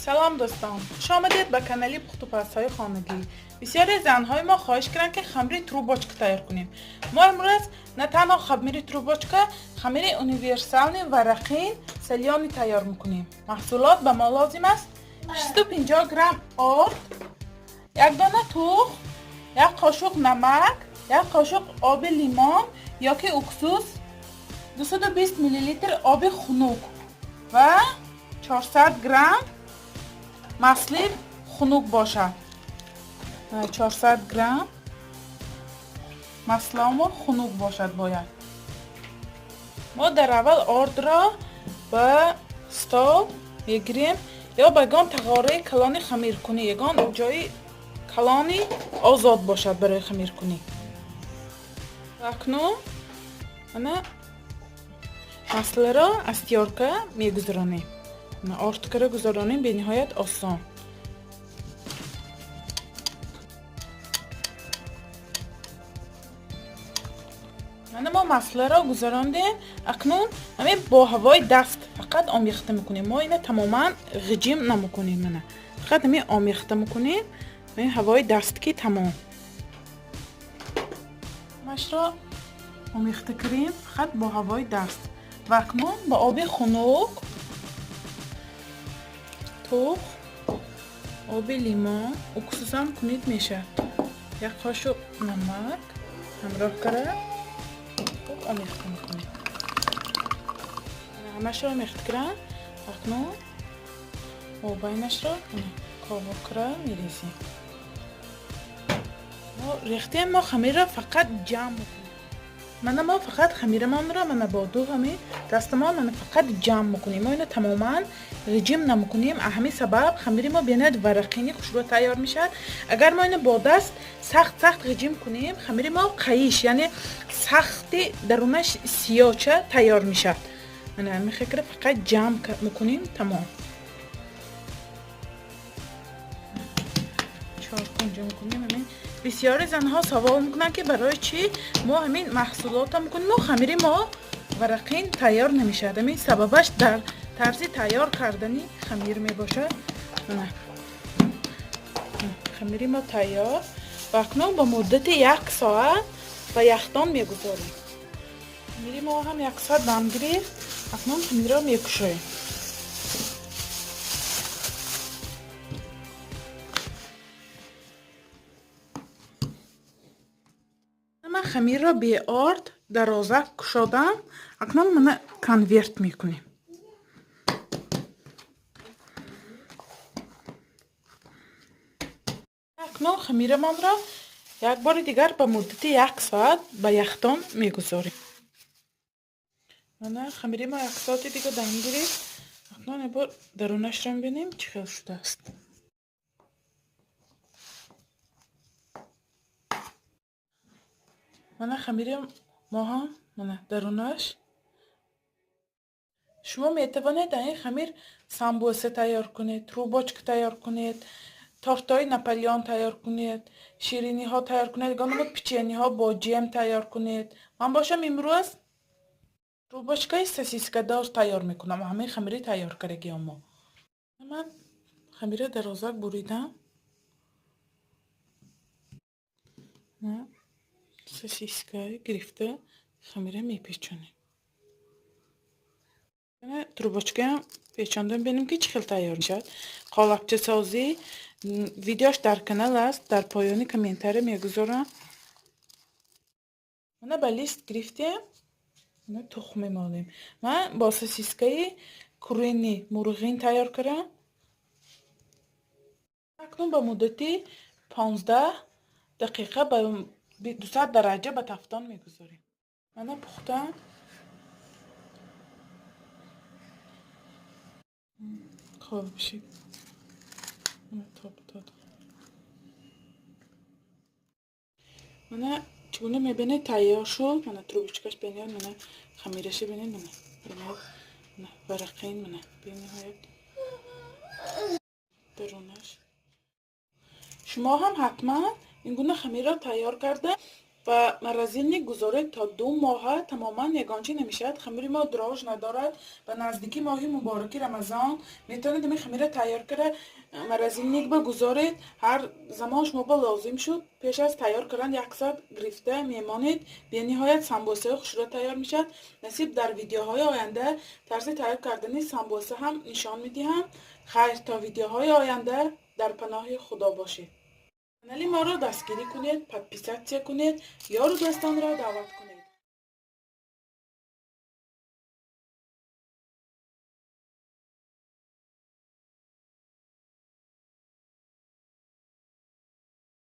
Салом дӯстон, хуш омадед ба канали пухтупазҳои хонагӣ. Бисёре занҳои мо хоҳиш карданд, ки хамири трубочка тайёр кунем. Мо имрӯз на танҳо хамири трубочка, хамири универсални варақин салёни тайёр мекунем. Маҳсулот ба мо лозим аст: 650 грамм орд, як дона тухм, як қошуқ намак, як қошуқ оби лимон ёки уксус, 220 миллилитр оби хунук ва 400 грамм масли хунук бошад. 400 грамм масломо хунук бошад бояд. Мо дар аввал ордро ба стол мегирем ё ба ягон тағораи калони хамиркунӣ, ягон ҷои калони озод бошад барои хамиркунӣ. Акнун ана масларо аз тёрка мегузаронем. Ордкара гузаронем бениҳоят осон. Мана мо масларо гузарондем. Акнун ҳамин бо ҳавои даст фақат омехта мекунем. Мо ина тамоман ғиҷим намекунем. Мана фақат ҳамин омехта мекунем, ҳамин ҳавои даст ки тамом. Ҳамашро омехта кардем фақат бо ҳавои даст. Ва акнун ба оби хунук тухм, оби лимон, уксусам кунед мешавад, як қошуқ намак ҳамроҳ карда хуб омехта мекунем. Ҳамашро омехта кардам. Акнун мобайнашро ковок карда мерезем. Рехтем мо хамирро фақат ҷамъ мекунем. Мана мо фақат хамирамонро мана бо ду ҳамин дастамон мана фақат ҷамъ мекунем. Мо ина тамоман ғиҷим намекунем. Ҳамин сабаб хамири мо бениҳоят варақини хушрӯ тайёр мешавад. Агар мо ина бо даст сахт сахт ғиҷим кунем, хамири мо қайиш, яъне сахти дарунаш сиёча тайёр мешавад. Мана ҳамин хекра фақат ҷамъ мекунем, тамом. Чор кунҷа мекунем. Ҳамин бисёри занҳо савол мекунанд, ки барои чӣ мо ҳамин маҳсулотро мекунем, мо хамири мо варақин тайёр намешавад. Ҳамин сабабаш дар тарзи тайёр кардани хамир мебошад. Хамири мо тайёр ва акнун ба муддати як соат ба яхдон мегузорем. Хамири мо ҳам як соат дам гирифт. Акнун хамирро мекушоем. Ман хамирро беорд дарозак кушодам. Акнун мана конверт мекунем. Акнун хамирамонро як бори дигар ба муддати як соат ба яхдон мегузорем. Мана хамири мо як соати дига дам гирифт. Акнун як бор дарунашро мебинем, чӣ хел шудааст. Мана хамири мо ҳам мана дарунаш. Шумо метавонед дар ин хамир самбуса тайёр кунед, трубочка тайёр кунед, тортҳои Наполеон тайёр кунед, шириниҳо тайёр кунед, ягон намуд печеньеҳо бо ҷем тайёр кунед. Ман бошам имрӯз трубочкаи сосискадор тайёр мекунам, ҳамин хамири тайёр кардагиам мо. Ман хамира дарозак буридам. Сосиска гирифта хамира мепечонем. Трубочкаам печондам, бинем, ки чӣ хел тайёр мешавад. Қолабчасозӣ видеош дар канал аст, дар поёни комментария мегузорам. Мана ба лист гирифтем, тухм мемолем. Ман бо сосискаи куриный, мурғин тайёр кардам. Акнун ба муддати 15 дақиқа ба 200 дараҷа ба тафтон мегузорем. Мана пухтам. Хоб бишид. Тоб дод. Мана чӣ гуна мебинед, тайёр шуд. Мана трубочкаш бениҳоят, мана хамираша бинед, мана бениҳоят, мана варақин, мана бениҳоят дарунаш. Шумо ҳам ҳатман ин гуна хамирро тайёр карда Ба морозильник гузоред то 2 моҳа, тамоман ягон чӣ намешавад. Хамири мо дрожж надорад. Ба наздики моҳи мубораки Рамазон метавонед ҳамин хамира тайёр карда, морозильник ба гузоред. Ҳар замон шумо ба лозим шуд, пеш аз тайёр кардан як соат гирифта мемонед. Бениҳоят самбосаи хушрӯ тайёр мешавад. Насиб, дар видеоҳои оянда тарзи тайёр кардани самбоса ҳам нишон медиҳам. Хайр, то видеоҳои оянда дар паноҳи Худо бошед. Канали моро дастгирӣ кунед, подписаться кунед, ёру дӯстонро даъват кунед.